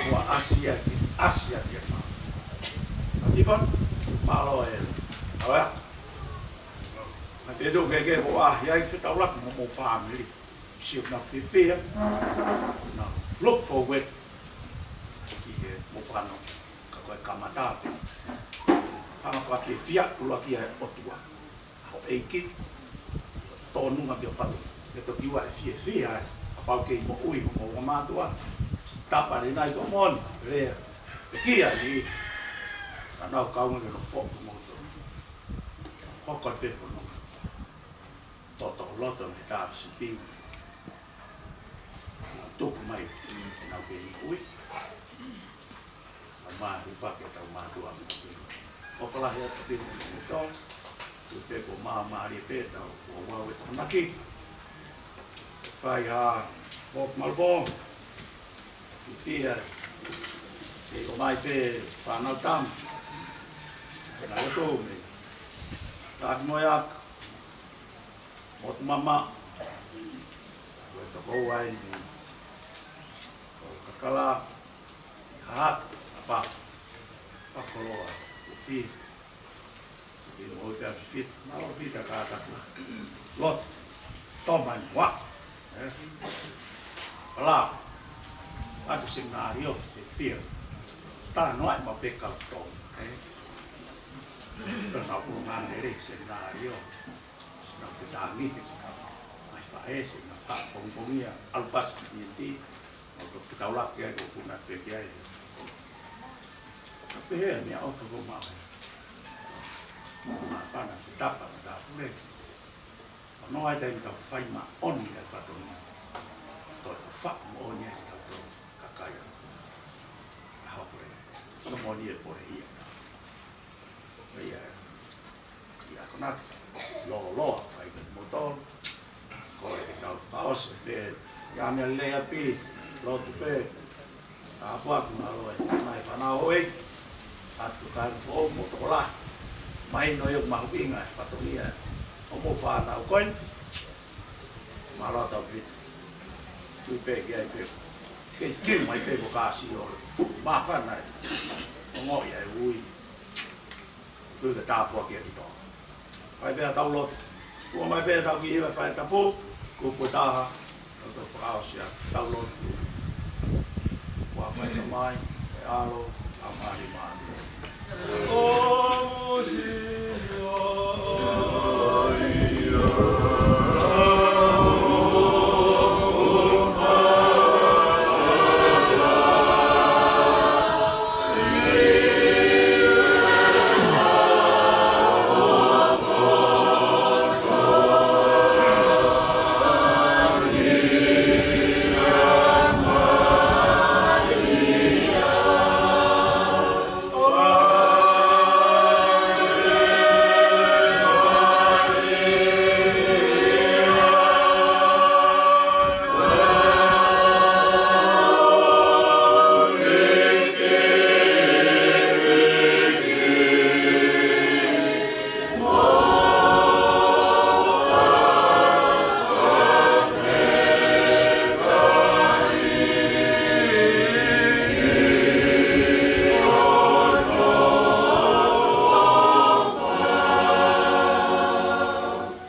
Ua ʻasi ʻaki, ʻasi ʻaki e mā. Ivan, mālō e. Awa. Na te do ke ke ko a hi ai fetaulaki mo mo family. Sio na fiefia. Na look forward ki he mo fano. Ka ko e kamata pē. Hanga fakafiefia ʻuluaki ʻa e ʻOtua. ʻA ho ʻEiki. Tōnunga ki ho fatu. Ke toki ua e fiefia ai. Kapau kei moʻui hoʻo ua mātuʻa. Tapa ni nai ko mon, lea. Pekia ni. Ka nau kaunga ke no fo ko moto. Hoko te fono. Toto loto me ta sipi. Tuku mai. Nau ke i ui. Ka ma hu fa ke tau ma tua. O kala he atu pino ni to. Tu pe ko ma ma ri pe tau. Ko wa we to naki. Fai a. Hok malvo. Pia, ke ʻomai pē fānau tama. Pea nau tō me. Taki moe aku. Motu mama. Ko e toko uai ni. Ko kakala. Hak, apa. Pakoloa. Upi. Ino ʻo te afi fit, ma o fit a ka ta kula. Lot, toma ni wa. Eh. Pala. Atu seminario, te fia. Ta no ai ma pe ka to. Eh. Ta na ku ngane le seminario. Na ku tangi. Mai fa e, na pa pong pong ia. Alpas ni ti. ʻO ko fikaulaki ai, ko kuna peke ai. Ka pehē, meʻaʻofa ko mau. Māfana, ke tapa, ke tāpule. ʻO noa ai tai ka fai ma oni ai fatongia. Ko e fa ma oni ai tau tau. Kakai. Aho pule. Sa moni e pole ia. Ia. Ia konaki, lōloa, fai me motor. Ko e kau fakaʻosi pē, ia mea lea pē, lotu pē. Ka pua ku na loe, mai fana oi. Atu kai fo mo tola. Mai no yo mahuʻinga, fatongia. O mo fana o koin. Ma loa tau pē. Tu pē ki ai pē. Ke kiu mai pē ko kasi o. Māfana. Ongo ia e ui. Kuo ke tāpuaki ʻaki tō. Fai pē ʻa tau lotu. Kuo mai pē tau ki hiva fai tapu. Kuo pue taha. Tau tau fakaʻosi ʻa tau lotu. Kuo mai ka mai. E alo. A mari mari. O musi o ia.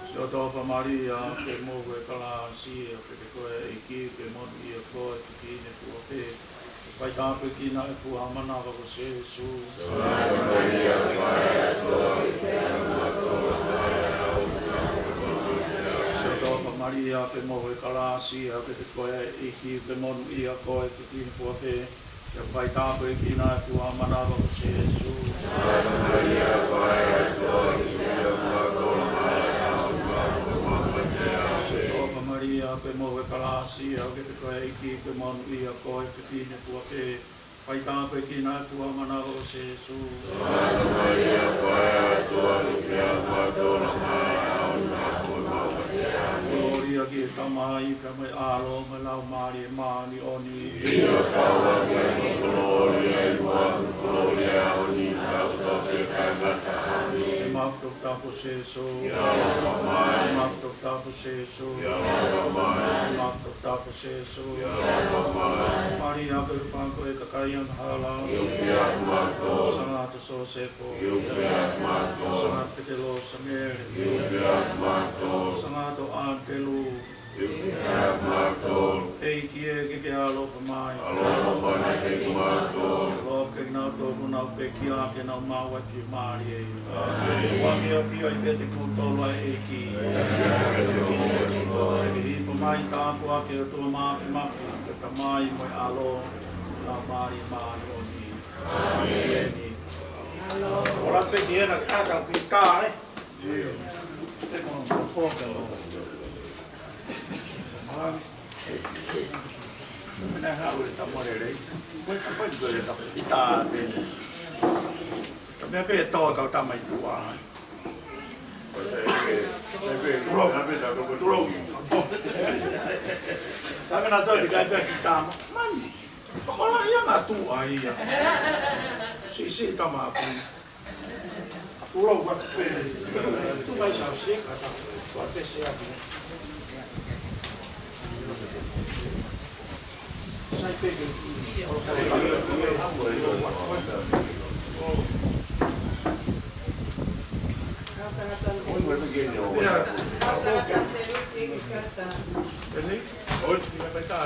Siʻoto Malia, ke mohu e kalāsia, ke te koe ʻEiki, ke monūʻia koe, ke kine kua pē. Fai tāpuekina e puha manava ko Sēsū. Siʻoto Malia, ke mohu e kalāsia, ke te koe ʻEiki, ke monūʻia koe, ke kine kua pē. Ke fai tāpuekina e puha manava ko Sēsū. Siʻoto Malia, ke mohu e kalāsia, ke te koe ʻEiki, ke monūʻia koe, ke kine kua pē. Fai tāpuekina e puha manava ko Sēsū. Siʻoto Malia, ko e ʻAtua, ke pea mātou na mai au na ko mau te ani. Kolōlia ki he Tamai, pea mo e ʻAlo, mo e Laumālie Māʻoniʻoni. ʻIo taua ki he kolōlia, ʻi muʻa kolōlia ʻo ni tau tau te kae ngata ani. ʻE maku tau tapu Sēsū. ʻIo tapu mai. ʻE maku tau tapu Sēsū. ʻIo tapu mai. ʻE maku tau tapu Sēsū. ʻIo tapu mai. Malia ko e fanga ko e kakai angahala. ʻIo fia mato. Sangata Sōsefa. ʻIo fia mato. Sangata Petelo Samele. ʻIo fia mato. Sangata ʻAnitelu. ʻIo fia mato. ʻEiki ē ke ke ʻaloʻofa mai. ʻAloʻofa mai kiate kimautolu. ʻAloʻofa kiate kinautolu ʻoku nau pekia ke nau maʻu ʻa e fiemālie. ʻĒmeni. ʻOua ke ʻafio ʻi pete kimoutolu ʻa e ʻEiki. Ke hifo mai tāpuaki ʻa e ʻOtua Māfimafi, ko e Tamai mo e ʻAlo, Mālie māʻoniʻoni. ʻĒmeni. ʻOku lahi pē ki hena ke ʻata ki tā, ē? ʻE kono ko pō ke lo. Mena ha ue ta mo lelei. Ko e ka pai ko e ka ki tā pē. Ka mea pē tō ka tama i tua. Tulou. Tulou. Tama na tō ki kai pē ki tama. Mani. Pakola ia ngā tū ai ia. Si, si, tama aku. Tulou, what the fuck? Tū mai sa si, ka ta. What the fuck? Sai peke. Ia. Eni? Oi, ia pē tā.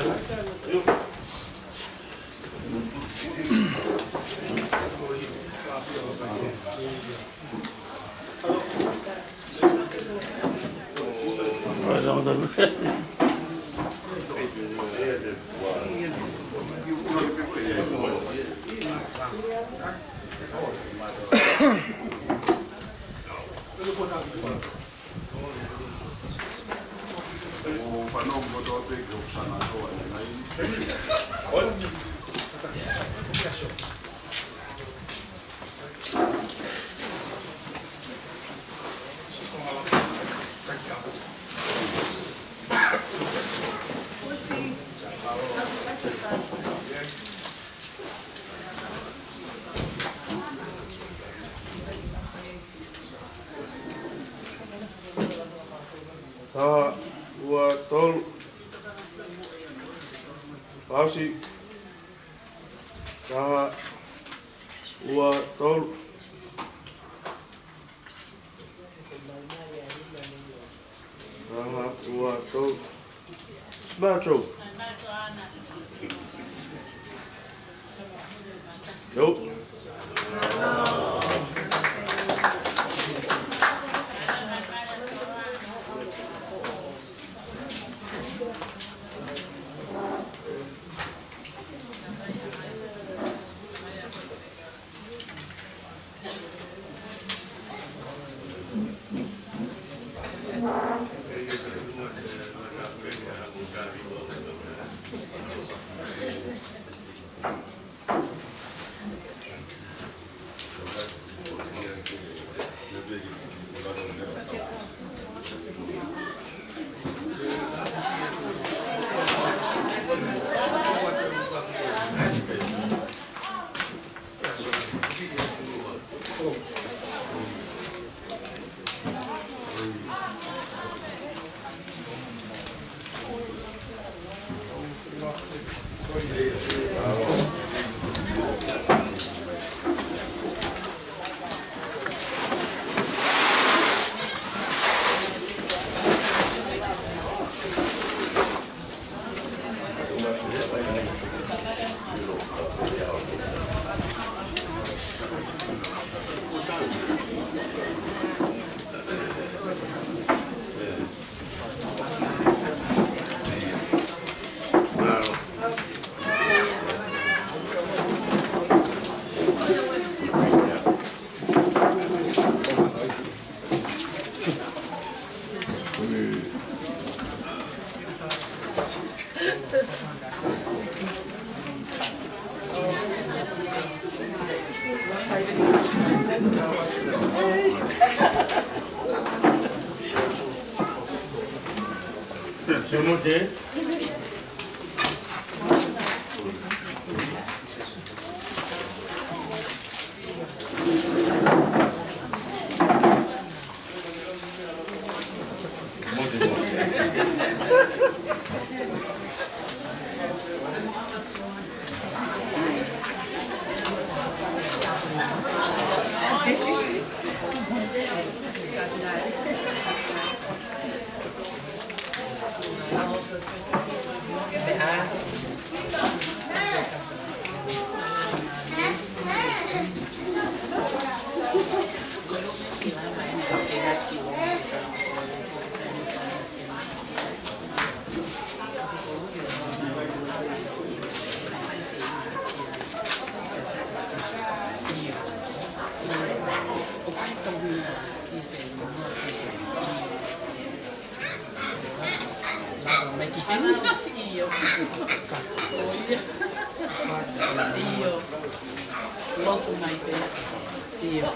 Taha, ua, tolu. Pasi. Taha, ua, tolu. Taha, ua, tolu. Smacho. Yo. ʻIo. ʻIo. Lotu mai pē. ʻIo.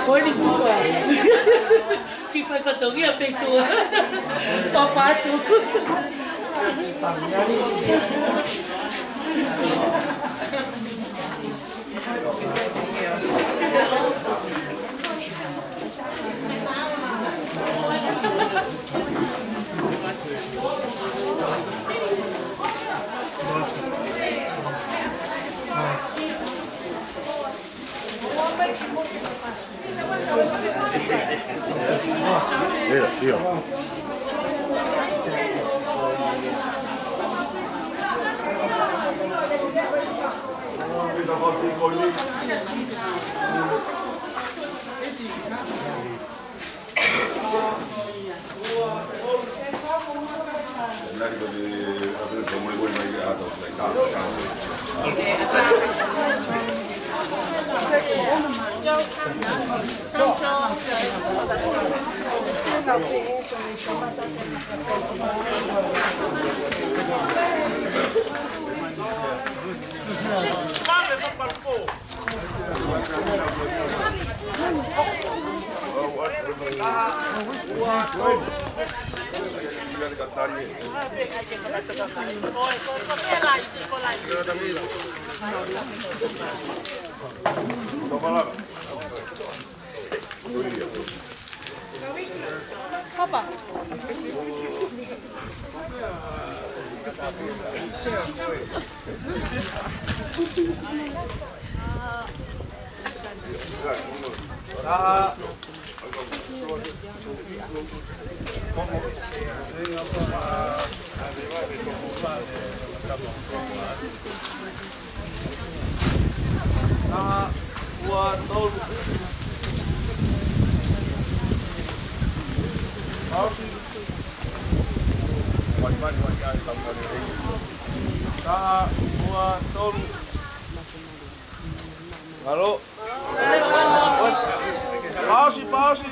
Ko eni tua. Si fai fatongia pē tua. Pafatu. ʻIo, ʻio. Papa. Taha, ua, tolu. Taha, ua, tolu. Halo. Fausi, fausi.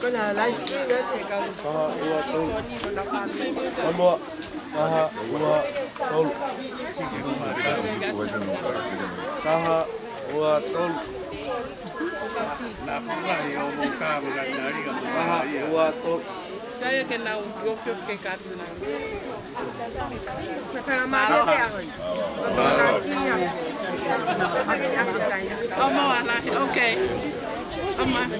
Ko e live stream ē, te kau. Taha, ua, tolu. One more. Taha, ua, tolu. Taha, Ua tolu. Naʻa ku lahi ʻo mou kāvea ka tali ka mou Aha, ua tolu. Sai ke nau ofiofi ke kātu nau. Mālō. Mālō. Mālō. Mālō. Okay. Mālō.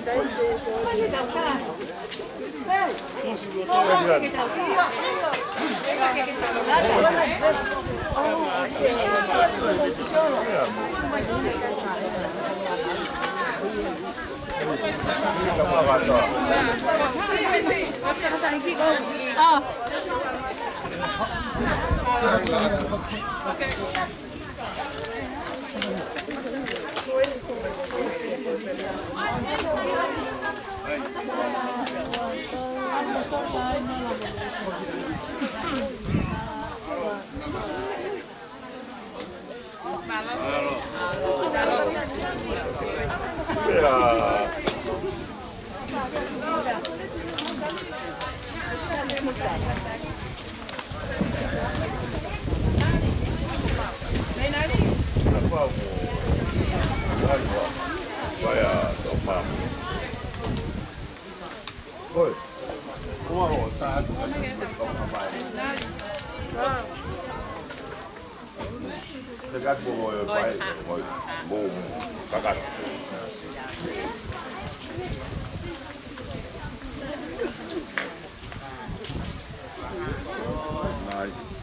Nice.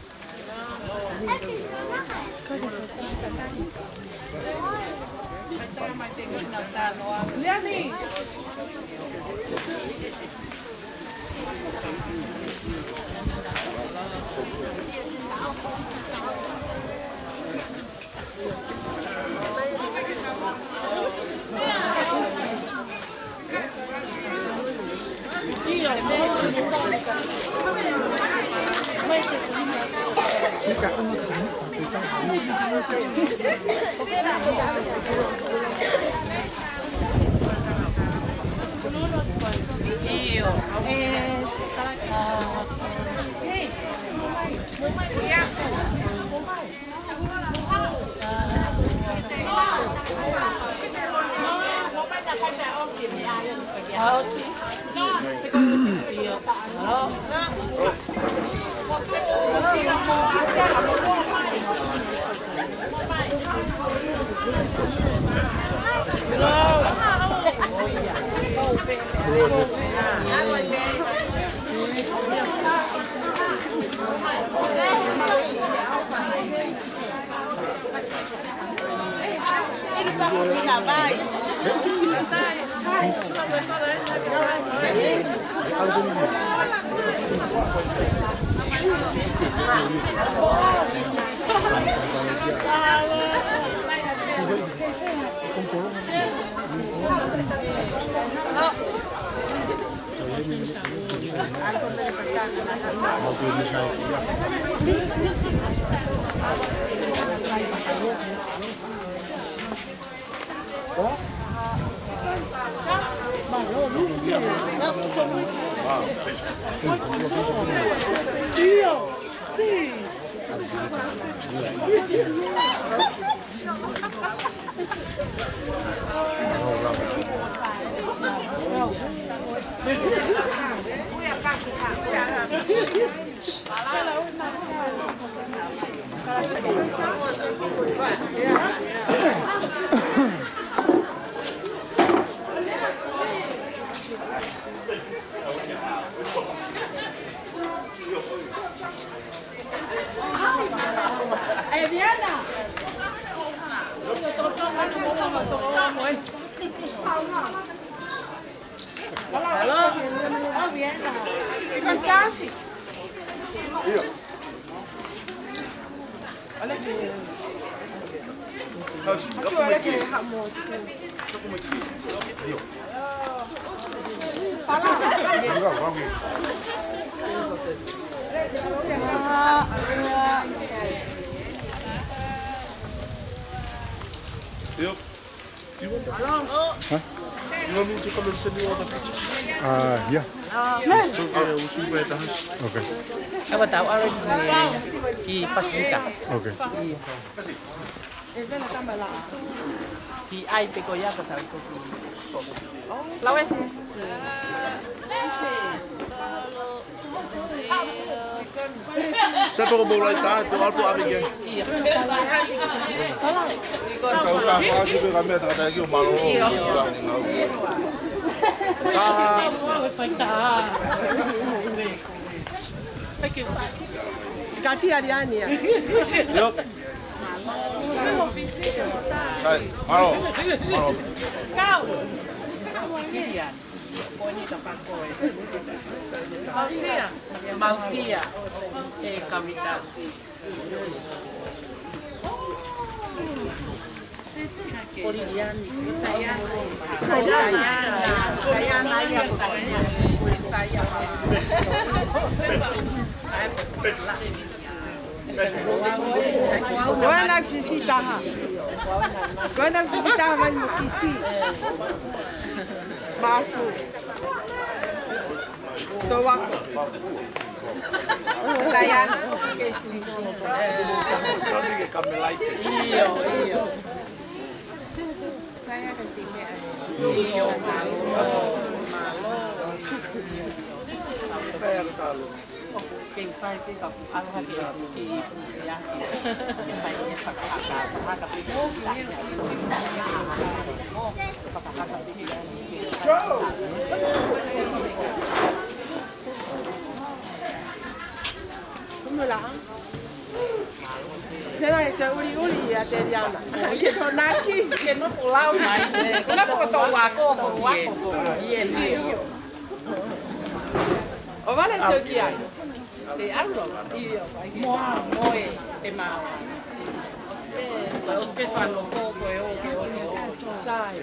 Yep. You want that picture? Huh? You want me to come and send you all the pictures? Uh, yeah. It's okay, we'll see you at the house. Okay. How about that? All right, ki Pasifika. Okay. Yeah. Ki ai pē ko ia ka tau toki. Lauesi. Sai pē ko e pō lai tā, tō ʻalu pē ʻave ki ai. Kau ka fasi pē ka mea tangata ki ʻo mālō. Ka Ka tia Liani ia. Io. Sai, mālō, mālō. Kau. Mausia, mausia. E kamitasi. Ko ena sisi taha. Ko ena sisi taha mai mo kisi. Mafu. Tō ako. Taiana. ʻIo, ʻio. Io, mālō, mālō. Kei fai pē ka ku ʻalu hake ki ʻIpū ia. Kei fai e fakahaka, fakahaka pē ki ʻIpū ia. Fakahaka pē ki ʻIpū ia. Kumu la. Tēnā e te uli uli ia te Liana. Ke tō naki. Ke nofo lau mai. Ke nofo tō wako, fo wako. Ie, ie. ʻO vale sio ki ai. Te alo. ʻIo, moa, moe, te mao. Te, o te fano fo, ko e o, ke o, ke o. Sai.